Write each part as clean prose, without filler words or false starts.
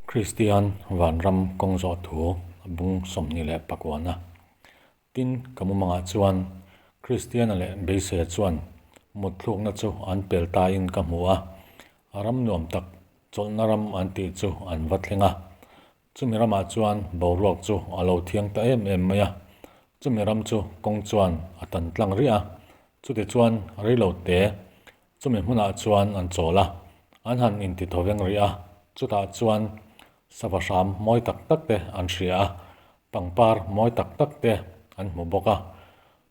Kristian vanram kawng zawh thu bung 29-na. Tin, ka mumangah chuan Kristiana leh Beiseia chuan mutthlukna chu an pel tain ka hmu a, a ram nuam tak chawlhna ram an tih chu an va thleng a. Chumi ramah chuan boruak chu a lo thiang ta em em mai a, chumi ram chu kawng chuan a tan tlang rih a, chutichuan reilo te Chumi hmunah chuan an chawl a, an han inti thaw veng rih a, chutah chuan sava hram mawi tak tak te an hria a, pangpar mawi tak tak te an hmu bawk a.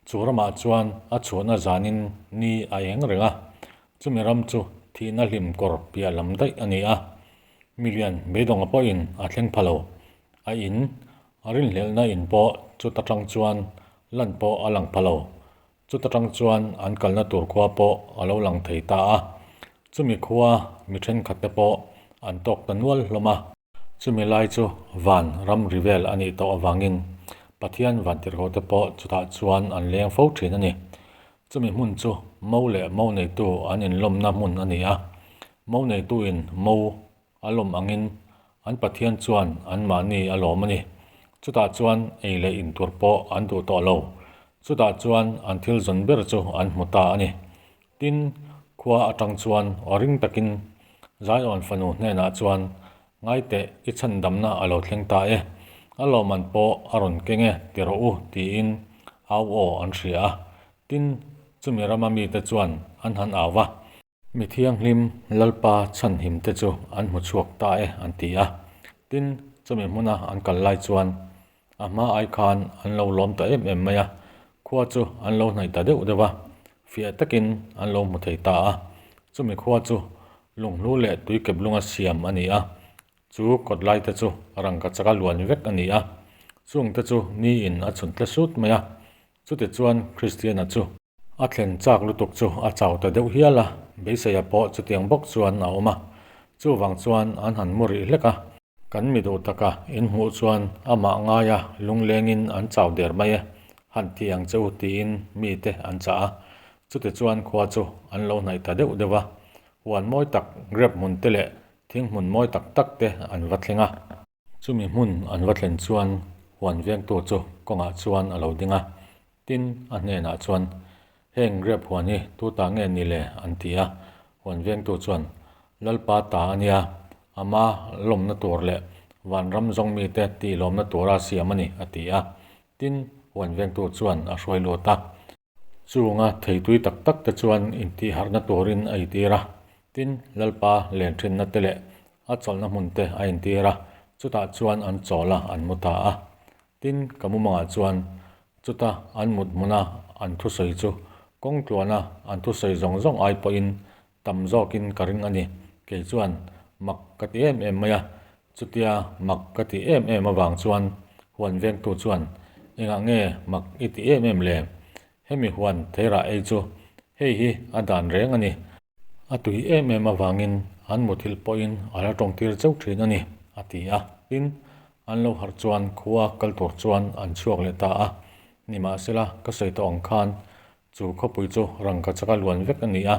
Chu ramah chuan a chhuahna zanin ni a eng reng a, chumi ram chu thihna hlim kawr piah lam daih a ni a. Milian beidawnga pawhin a thleng pha lo, a in, a rinhlelhna in pawh chuta tang chuan lan pawh a lang pha lo. Chuta tang chuan an kalna tur khua pawh a lo lang thei ta a, chumi khua mi thenkhat te pawh an tawk ta nual hlawm a. Chumi lai chu van ram ri vel a nih tawh avangin Pathian vantirhkoh te pawh chutah chuan an leng fo thin a ni. Chumi hmun chu mo leh mo neitu an inlawmna hmun a ni a, mo neituin mo A lawm angin an Pathian chuan anmahni a lawm a ni. Chutah chuan ei leh in tur pawh an duh tawh lo. Chutah chuan an thil zawn ber chu an hmu ta a ni. Tin, khua atang chuan aw ring takin Zion fanu hnenah chuan, Ngaiteh, i chhandamna a lo thleng ta e. A lawmman pawh a rawn keng e, ti rawh u, tiin au aw an hria a. Tin, chumi rama mite chuan an han au va. Mi thianghlim Lalpa chhanhim te chu an hmu chhuak ta e an ti a. Tin, chumi hmuna an kal lai chuan a hma ai khan an lo lawm ta em em mai a, khua chu an lo hnaih ta deuh deuh a, fiah takin an lo hmu thei ta a. Chumi khua chu lunghlu leh tuikeplunga siam a ni a, chu kawt lai te chu rangka chaka luan vek a ni a, chung te chu niin a chhun tle sut mai a. Chutichuan Kristiana chu. A thlen chak lutuk chu a chau ta deuh hial a, beiseia pawh chutiang bawk chuan a awm a. Chuvang chuan an han mu rih hlek a. Kan mi duh taka in hmuh chuan amah ngaia lunglengin an chau der mai e, han ti ang che u tiin mite an chah a. Chutichuan khua chu an lo hnaih ta deuh deuh a. Huan mawi tak, grep hmun te leh thing hmun mawi tak tak te an va thleng a. Chumi hmun an va thlen chuan huan vengtu chu kawngah chuan a lo ding a, tin a hnenah chuan, Heng grep huan hi tu ta nge ni le? an ti a. Huan vengtu chuan, Lalpa ta a nia, ama lawmna tur leh vanram zawng mite tih lawmna tura siam a ni, a ti a. Tin, huan vengtu chuan a hruai lut a. Chunga theitui tak tak te chuan intihharhna turin a itir a, tin, Lalpa len thinna te leh a chawlhna hmun te a intir a, chutah chuan an chawl a, an mu ta a. Tin, ka mumangah chuan chuta an mut hmuna an thusawi chu kawng tluana an thusawi zawng zawng ai pawhin tam zawkin ka ring a ni. Kei chuan mak ka ti em em mai a, chutia mak ka ti em em avang chuan huan vengtu chuan, Engah nge mak i ti em em le? Hemi huan theirah ei chu hei hi a dan reng a ni. A tui em em avangin an muthilh pawhin a la tawngtir chauh thin a ni, a ti a. Tin, an lo harh chuan khua kal tur chuan an chhuak leh ta a. Nimahsela, ka sawi tawh ang khan Chu khawpui chu rangka chaka luan vek a ni a,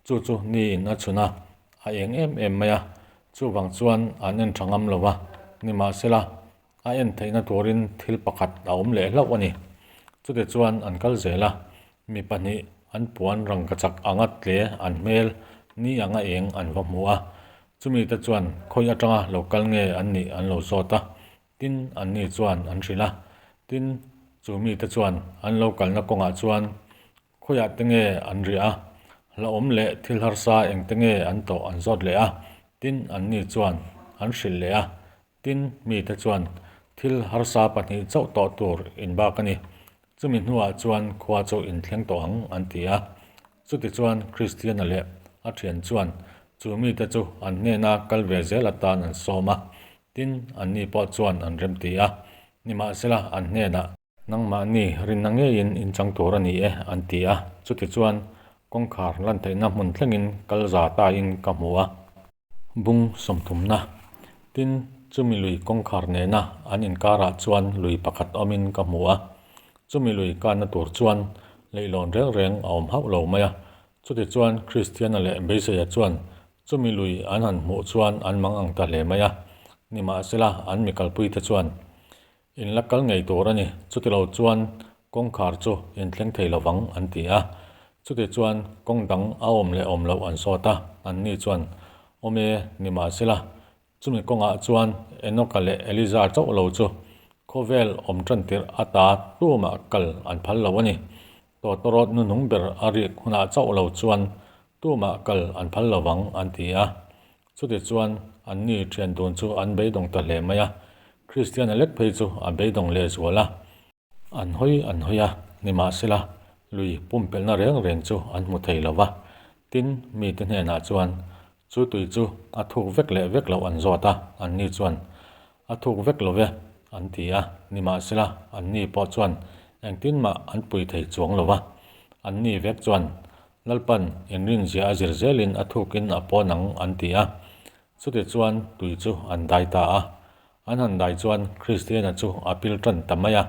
chu chu niin a chhun a, a eng em em mai a, chuvang chuan an en tha ngam lo va, nimahsela a en theihna turin thil pakhat a awm leh hlauh a ni. Chutichuan an kal zel a, mi pahnih an puan rangka chak anga tle an hmel ni anga eng an va hmu a, chumite chuan khawi atanga lo kal nge an nih an lo zawt a, Tin, anni chuan an hrilh a. Tin, chu mite chuan an lo kalna kawngah chuan khawiah te nge an riah a, hlauhawm leh thil harsa engte nge an tawh an zawt leh a. Tin, anni chuan an hrilh leh a. Tin, mite chuan thil harsa pahnih chauh tawh tur inbak a ni. Chumi hnuah chuan khua chu inthleng tawh ang an ti a. Chutichuan Kristiana leh a thian chuan chu mite chu an hnena kal ve zel atan an sawm a. Tin, anni pawh chuan an remti a. Nimahsela an hnenah. Nangmahni rinna ngeiin inchang tur a ni e, an ti a. Chutichuan kawngkhar lan theihna hmun thlengin kal za tain ka hmu a. Bung sawmthumna. Tin, chumi lui kawngkhar nena an inkarah chuan lui pakhat awmin ka hmu a. Chumi lui kanna tur chuan leihlawn reng reng a awm hauh lo mai a. Chutichuan Kristiana leh Beiseia chuan chumi lui an han hmuh chuan an mang ang ta hle mai a. Nimahsela, an mi kalpuite chuan, In la kal ngei tur a ni, chutilo chuan kawngkhar chu in thleng thei lovang, an ti a. Chutichuan kawng dang a awm leh awm loh an sawt a, anni chuan, Awm e, nimahsela, chumi kawngah chuan Enoka leh Eliza chauh lo chu khawvel awm tan tirh ata tumah kal an phal lo a ni. Tawtawrawt nunung ber a rik hunah chauh lo chuan tumah kal an phal lovang, an ti a. Chutichuan, anni thian dun chu an beidawng ta hle mai a, Kristiana lek phei chu a beidawng lehzual a. An hawi an hawi a, nimahsela, lui pumpelhna reng reng chu an hmu thei lo va. Tin, mite hnenah chuan chu tui chu a thuk vek leh vek loh an zawt a, anni chuan, A thuk vek lo ve, an ti a, nimahsela, anni pawh chuan engtin mah an pui thei chuang lo va. Anni vek chuan, Lalpan inrinzia a zir zelin a thukin a pawn ang an ti a. Chutichuan tui chu an dai ta a. An han dai chuan Kristiana chu a pil tan ta mai a.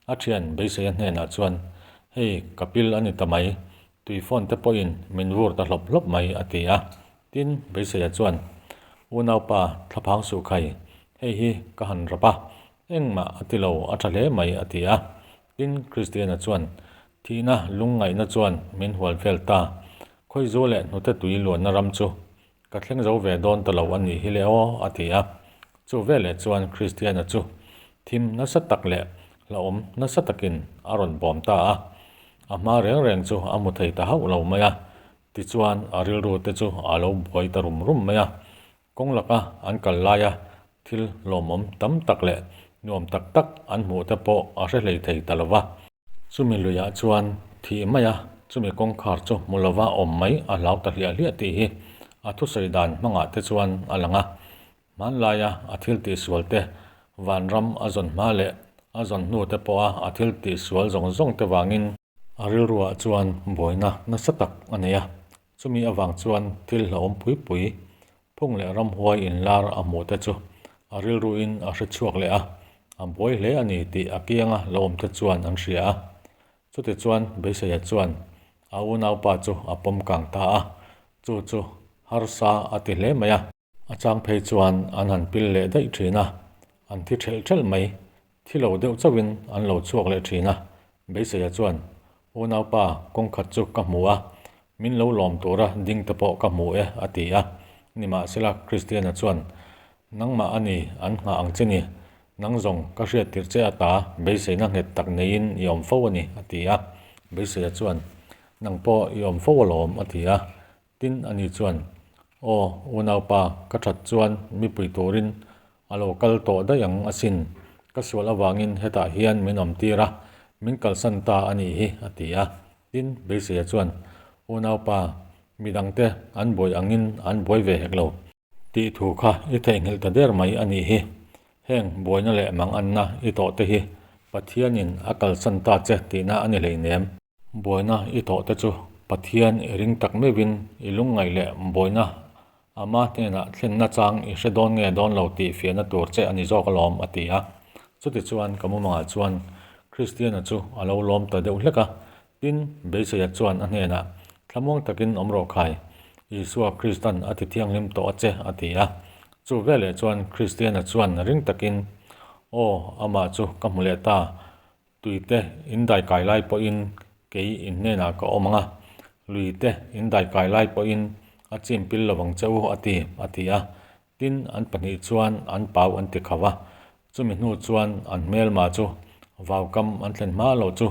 A thian beiseia hnenah chuan, Hei, ka pil a ni ta mai, tui phone te pawhin min vur ta hlawp hlawp mai a ti a. Tin, beiseia chuan, Unaupa thlaphang suh khai, hei hi ka han rap a, engmah a ti lo a tha hle mai a ti a. Tin, Kristiana chuan, Thihna lungngaihna chuan min hual vel ta. Khawizu leh hnute tui luanna ram chu ka thleng zo ve dawn ta lo a nih hi le aw, a ti a. Chu veleh chuan Kristiana chu thim nasa tak leh hlauhawm nasa takin a rawn bawm ta a. A hma reng reng chu a hmu thei ta hauh lo mai a. Tichuan a rilru te chu a lo buai ta rum rum mai a. Kawng laka an kal laia thil lawmawm tam tak leh nuam tak tak an hmuh te pawh a hre hlei thei ta lo va. Chumi luiah chuan thih mai a, chumi kawngkhar chu hmu lova awm mai a hlau ta hliah hliah tih hi a thusawi dan hmangah te chuan a lang a. Hmanlaia a thil tihsual te, vanram a zawn hma leh a zawn hnu te pawha a thil tihsual zawng zawng te vangin, A rilruah chuan buaina nasa tak a nei a, chumi avang chuan thil hlauhawm pui pui, phung leh ramhuai inlar a hmuh te chu a rilruin a hre chhuak leh a, a buai hle a ni tih a kianga lo awm te chuan an hria a. Chutichuan Beiseia chuan a unaupa chu a pawm kang ta a, chu chu harsa a ti hle mai a. A chang phei chuan an han pil leh daih thin a, an thi thelh thelh mai. Thi lo deuh chauhin an lo chhuak leh thin a. Beiseia chuan, Unaupa, kawng khat chu ka hmu a, min lo lawm tura ding te pawh ka hmu e, a ti a. Nimahsela, Kristiana chuan, Nangmah a ni, an nghah ang che ni. Nang zawng ka hriat tirh che ata beiseina nghet tak neiin i awm fo a ni, a ti a. Beiseia chuan, Nang pawh i awm fo alawm, a ti a. Tin, ani chuan, Aw, unaupa, ka that chuan mipui turin a lo kal tawh daih ang asin. Ka sual avangin hetah hian min awm tir a, min kalsan ta a nih hi, a ti a. Tin, Beiseia chuan, Unaupa, midangte an buai angin an buai ve hek lo. Tih thu kha i theihnghilh ta der mai a nih hi. Heng buaina leh manganna i tawh te hi Pathianin a kalsan ta che tihna a ni hleinem. Buaina i tawh te chu Pathian i ring tak meuhin i lungngaih leh buaina ama hnenah thlenna chang i hre dawn nge dawn lo tih fiahna tur che a ni zawk alawm a ti a. Chutichuan ka mumangah chuan Kristiana chu a lo lawm ta deuh hlek a, tin Beiseia chuan a hnenah thlamuang takin awm rawh khai, Isua Kristan a ti thianghlim tawh a che a ti a. Chu veleh chuan Kristiana chuan ring takin Aw amah chu ka hmu leh ta, Tuite in daikai lai pawhin kei in hnenah ka awm ang a, luite in daikai lai pawhin a chim pil lo vang che u a ti, a ti a. Tin, an pahnih chuan an pau an ti kho a. Chumi hnu chuan an hmelma chu vaukam an thlen hma loh chu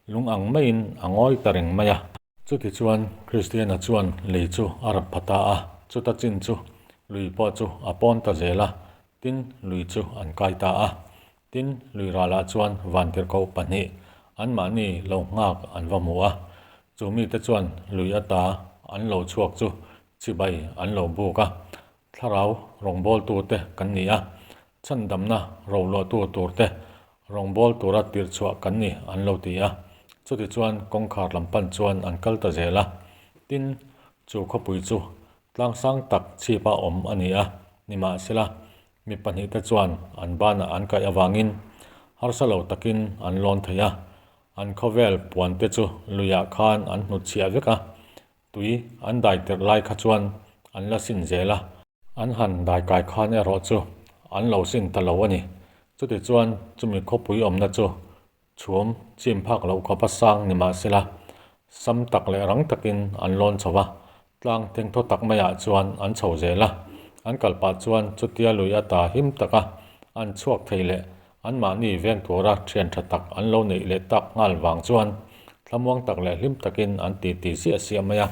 lung ang maiin a ngawi ta reng mai a. Chutichuan Kristiana chuan lei chu a rap pha ta a, chuta chin chu lui pawh chu a pawn ta zel a, tin lui chu an kai ta a. Tin, lui ralah chuan vantirhkoh pahnih anmahni lo nghak an va hmu a, chu mite chuan lui ata an lo chhuak chu chibai an lo buk a, thlarau rawngbawltute kan ni a, chhandamna roluahtu turte rawngbâwl tura tirhchhuah kan ni an lo ti a. Chutichuan kawngkhar lam pan chuan an kal ta zel a, tin, chu khawpui chu tlangsang tak chhipa awm a ni a, nimahsela Mi pahnihte chuan an banah an kaih avangin harsa lo takin an lawn thei a, an khawvel puante chu luiah khan an hnutchhiah vek a, tui an dai tirh lai kha chuan an la sin zel a. An han dai kai khan erawh chu an lo sin ta lo a ni. Chutichuan, chumi khawpui awmna chu chhum chim phak loh khawpa sang ni mah sela, sam tak leh rang takin an lawn chho va, tlang thengthaw tak maiah chuan an chho zel a. An kal pah chuan chutia lui ata him taka an chhuak thei leh anmahni veng tura thian tha tak an lo neih leh tak nghal vang chuan thlamuang tak leh hlim takin an titi siah siah mai a.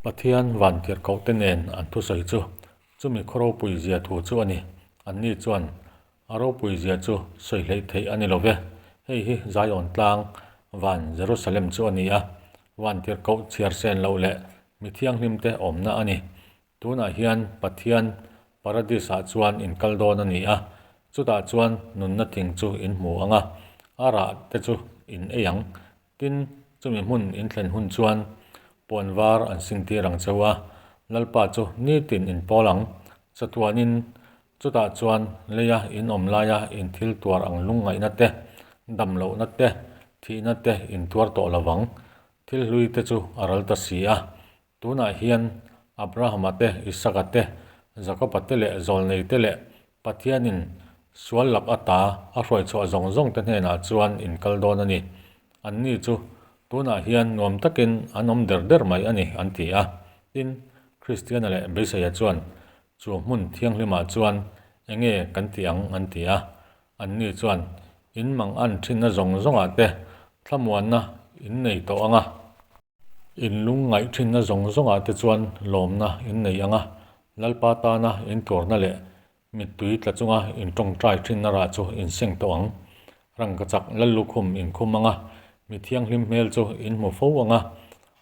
Pathian vantirhkohte nen an thusawi chu chumi khaw ropui zia thu chu a ni. Anni chuan A ropui zia chu sawi hleih theih a ni lo ve. Hei hi Zion tlang van Jerusalem chu a ni a, vantirhkoh chhiar sen loh leh mi thianghlimte awmna a ni. Tunah hian Pathian Paradis-ah chuan in kal dawn a ni a, chutah chuan nunna thing chu in hmu ang a, a rah te chu in ei ang. Tin, chumi hmun in thlen hun chuan puan var an sintir ang cheu a, Lalpa chu nitin in pawl ang. Chatuanin chutah chuan leia in awm laia in thil tuar ang lungngaihna te, dam lohna te, thihna te in tuar tawh lo vang. Thil hlui te chu a ral ta si a. Tunah hian Abrahama te, Isaka te, Jakoba te leh Zawlnei te leh Pathianin sual lak ata a hruaichhuah zawng zawng te hnenah chuan in kal dawn a ni. Anni chu tunah hian nuam takin an awm der der mai a ni, an ti a. Tin, Kristiana leh Beiseia chuan chu hmun thianghlimah chuan enge kan ti ang an ti a. Anni chuan in mang an thinna zawng zawngah te thlamuanna in nei tawh ang a. In lungngaih thinna zawng zawngah te chuan lawmna in nei ang a, Lalpa tana in tuarna leh mittui tla chunga in tawngtai thinna rah chu in seng tawh ang. Rangkachak Lallukhum in khum ang a, mi thianghlim hmel chu in hmu fo ang a,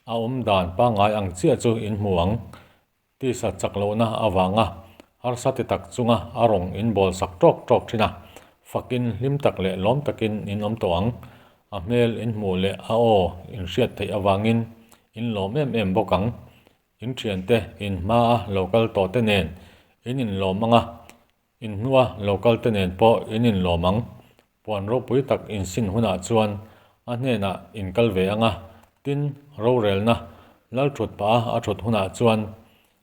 a awm dan pangngai ang chiah chu in hmu ang. Tisa chak lohna avanga harsa ti tak chunga a rawng in bawl sak tawk tawk thin a, fakin hlim tak leh lawm takin in awm tawh ang. A hmel in hmuh leh a aw in hriat theih avangin in lawm em em bawk ang. In thiante in hmaa lo kal tawh te nen in inlawm ang a, In hnua lo kal te nen pawh in inlawm ang. Puan ropui tak in sin hunah chuan a hnenah in kal ve ang a, tin, rorelna lal thut pah a a thut hunah chuan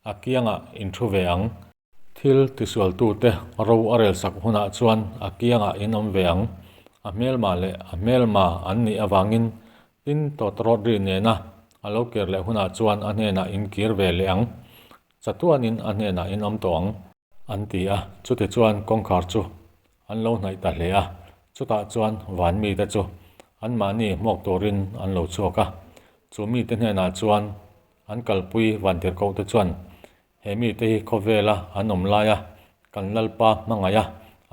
a kiangah in thu ve ang. Thil tisualtute ro a relsak hunah chuan a kiangah in awm ve ang. A hmelma leh a hmelma an nih avangin tin tawtrawt ri nena a lo kir leh hunah chuan a hnenah in kir ve leh ang. Chatuanin a hnenah in awm tawh ang. An ti a, chutichuan kawngkhar chu an lo hnaih ta hle a, chutah chuan van mite chu anmahni hmuak turin an lo chhuak a, chu mite hnenah chuan an kalpui vantirhkohte chuan he mite hi khawvela an awm laia kan Lalpa hmangaih a,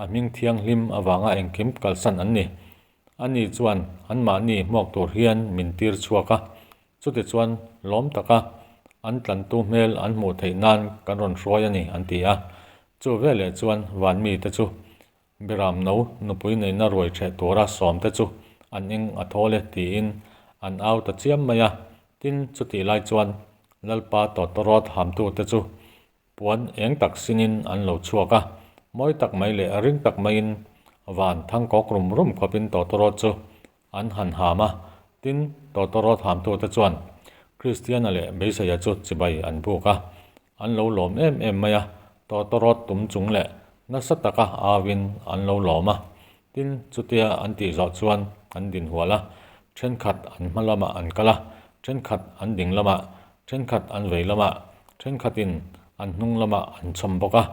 a hming thianghlim avanga engkim kalsan an ni. Ani chuan anmahni hmuak tur hian min tir chhuak a, Chutichuan lawm taka an tlantu hmel an hmuh theih nan kan rawn hruai a ni, an ti a. Chu veleh chuan van mite chu Biram no nupui neihna ruai ṭheh tura sawmte chu an eng a thawl e tiin an au ta chiam mai a. Tin, chutih lai chuan Lalpa tawtawrawt hamtute chu Puan eng tak sinin an lo chhuak a, mawi tak mai leh ring tak maiin van thangkawk rum rum khawpin tawtawrawt chu an han ham a. Tin, tawtawrawt hamtute chuan Kristiana leh Beiseia chu chibai an buk a, an lo lawm em em mai a, tawtawrawt tum chung leh nasa taka auin an lo lawm a. Tin, chutia an tih zawh chuan an din hual a, thenkhat an hma lamah an kal a, thenkhat an ding lamah, thenkhat an vei lamah, thenkhatin an hnung lamah an chhawm bawk a.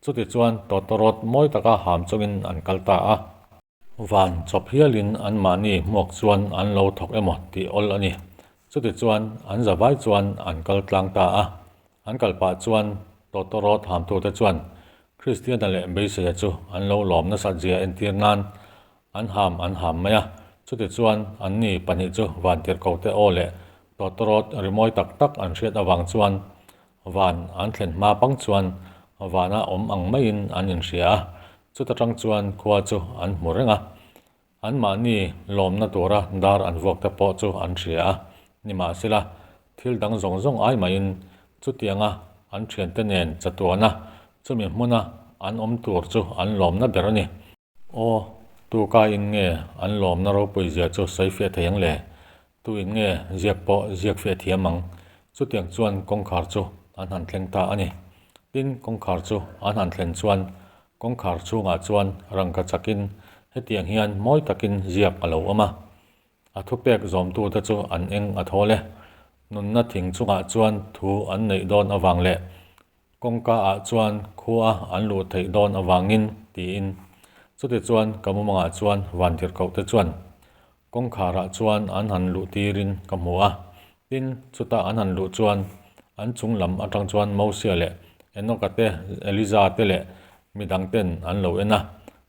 Chutichuan tawtawrawt mawi taka ham chungin an kal ta a. Van chawp hialin anmahni hmuak chuan an lo thawk emaw tih awl a ni. Chutichuan an zavai chuan an kal tlang ta a. An kal pah chuan tawtawrawt hamtute chuan Kristiana leh Beiseia chu an lo lawm nasat zia entir nan an ham an ham mai a. Chutichuan anni pahnih chu vantirhkote aw leh tawtawrawt rimawi tak tak an hriat avang chuan van an thlen hma pang chuan vana awm ang maiin an inhria a. Chuta tang chuan khua chu an hmu reng a. Anmahni lawmna tura dar an vuak te pawh chu an hria a, nimahsela thil dang zawng zawng ai maiin chutianga an thiante nen chatuana chumi hmuna an awm tur chu an lawmna ber a ni. Aw, tu kaiin nge an lawmna ropui zia chu sawi fiah thei ang le? Tuin nge ziak pawh ziak fiah thiam ang? Chutiang chuan kawngkhar chu an han thleng ta a ni. Tin, kawngkhar chu an han thlen chuan. Kawngkhar chhungah chuan rangkachakin hetiang hian mawi takin ziak a lo awm a. A thupek zawmtute chu an eng a thawl e. Nunna thing chungah chuan thu an neih dawn avang leh kawngka ah chuan khua an luh theih dawn avangin tiin. Chutichuan ka mumangah chuan vantirhkohte chuan kawngkharah chuan an han luh tirin ka hmu a. Tin, chuta an han luh chuan an chung lam atang chuan Mosia leh Enoka te, Eliza te leh midang ten an lo en a.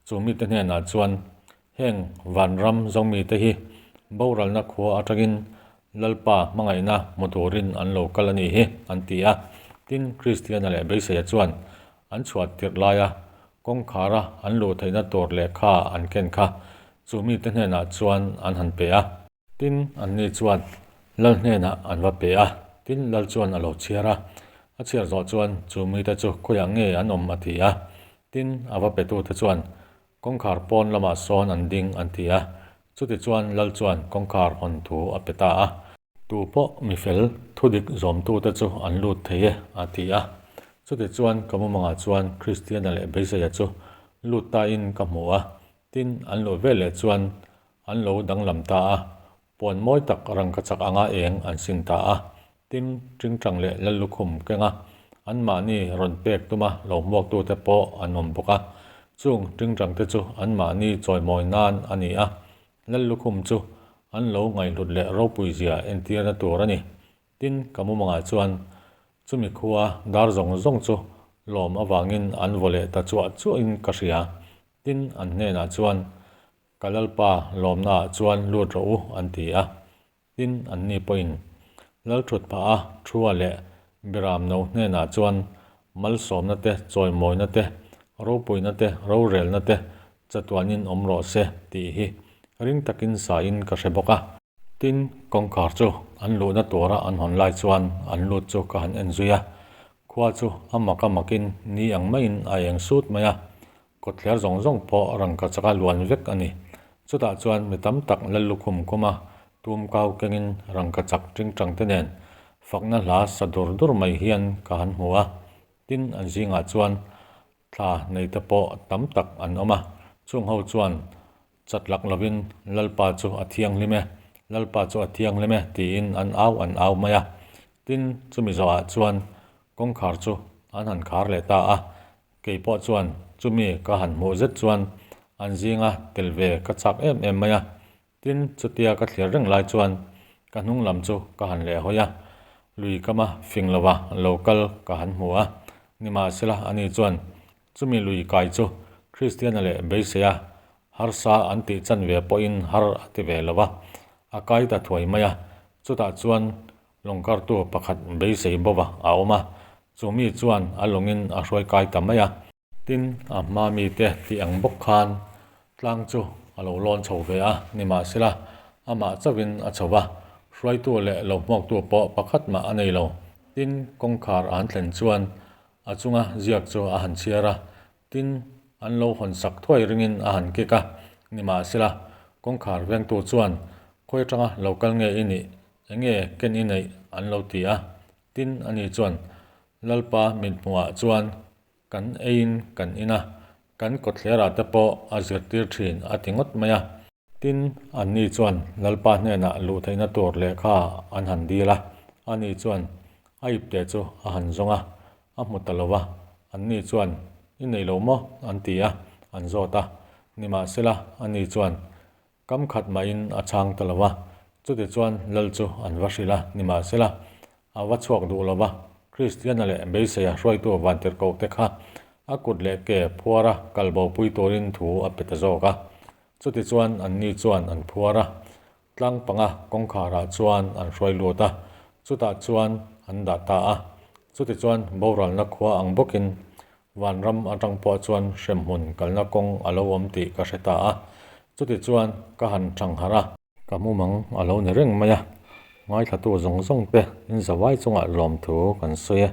Chu mite hnenah chuan Heng vanram zawngmite hi boralna khua atangin Lalpa hmangaihna hmu turin an lo kal a nih hi, an ti a. Tin, Kristiana leh Beiseia chuan an chhuah tirh laia kawngkhara an luh theihna tur lehkha an ken kha chu mite hnenah chuan an han pe a. Tin, anni chuan Lal hnenah an va pe a, tin Lal chuan a lo chhiar a. A chhiar zawh chuan chu mite chu khawiah nge an awm a ti a. Tin, a va petute chuan Kawngkhar pawn lamah sawn an ding an ti a, chutichuan Lal chuan kawngkhar hawn thu a pe ta a. Tu pawh mi fel thudik zawmtute chu an lut thei e, a ti a. Chutichuan ka mumangah chuan Kristiana leh Beiseia chu lut tain ka hmu a, tin an luh veleh chuan an lo danglam ta a, Puan mawi tak rangkachak anga eng an sin ta a, tin, tingtang leh lallukhum kenga anmahni rawn pek tuma lo hmuaktute pawh an awm bawk a. Chung tingtangte chu anmahni chawimawi nan a ni a, lallukhum chu an lo ngaihhlut leh ropui zia entirna tur a ni. Tin, ka mumangah chuan chumi khua dar zawng zawng chu lawm avangin an vaw leh ta chuah chuahin ka hria. Tin, an hnenah chuan Ka Lalpa lawmnaah chuan lut rawh u, an ti a. Tin, anni pawhin Lalthut phah a Thua leh Biramno hnenah chuan malsawmna te, chawimawina te, ropuina te, rorelna te chatuanin awm rawh se tih hi ring takin sain ka hre bawk a. Tin, kawngkhar chu an luhna tura an hawn lai chuan an lut chu ka han en zui a. Khua chu a mak a makin ni ang maiin a eng sut mai a, Kawtthler zawng zawng pawh rangkachaka luan vek a ni. Chutah chuan mi tam tak Lallukhum kuma tum kau kengin rangkachak tingtang te nen fakna hla sa dur dur mai hian ka han hmu a. Tin, an zingah chuan thla nei te pawh tam tak an awm a. Chung ho chuan chat lak lovin Lalpa chu a thianghlim e, Lalpa chu a thianghlim e tiin an au an au mai a. Tin, chumi zawhah chuan kawngkhar chu an han khar leh ta a. Kei pawh chuan chumi ka han hmuh zet chuan an zinga tel ve ka chak em em mai a. Tin, chutia ka thlir reng lai chuan ka hnung lam chu ka han leh hawi a, lui kama fing lova lo kal ka han hmu a. Nimahsela ani chuan chumi lui kai chu Kristiana leh beiseia harsa an tih chan ve pawhin har a ti ve lo va, a kai ta thuai mai a. Chutah chuan Lawngkartu pakhat beisei bova a awm a, chu mi chuan a lawngin a hruai kai ta mai a. Tin, a hma mite tih ang bawk khan tlang chu a lo lawn chho ve a, nimahsela amah chauhin a chho va, hruaitu leh lo hmuaktu pawh pakhat mah a nei lo. Tin, kawngkhar a han thlen chuan a chunga ziak chu a han chhiar a, tin, an lo hawn sak thuai ringin a han kik a, nimahsela kawngkhar vengtu chuan khawi atanga lo kal nge i nih Enge ken i neih an lo ti a, tin ani chuan Lalpa mithmuhah chuan kan eiin kan in a, kan kawtthlerah te pawh a zirtir thin a ti ngawt mai a. Tin, anni chuan Lalpa hnenah luh theihna tur lehkha an han dil a, ani chuan a ipte chu a han zawng a, a hmu ta lo va, anni chuan I nei lo maw? an ti a, an zawt a. Nimahsela, ani chuan Kam khat mahin a chhang ta lo va, chutichuan Lal chu an va hrilh a, nimahsela, a va chhuak duh lo va, Kristiana leh beiseia hruaitu vantirhkohte kha a kut leh ke phuara kal bopui turin thu a pe ta zawk a. Chutichuan anni chuan an phuar a, tlang panga kawngkharah chuan an hruai lut a, chutah chuan an dah ta a. Chutichuan boralna khua ang bawkin Vanram atang pawh chuan hremhmun kalna kawng a lo awm tih ka hre ta a, chutichuan ka han thang harh a. Ka mumang a lo ni reng mai a, ngaithlatu zawng zawng te in zavai chungah lawmthu kan sawi e.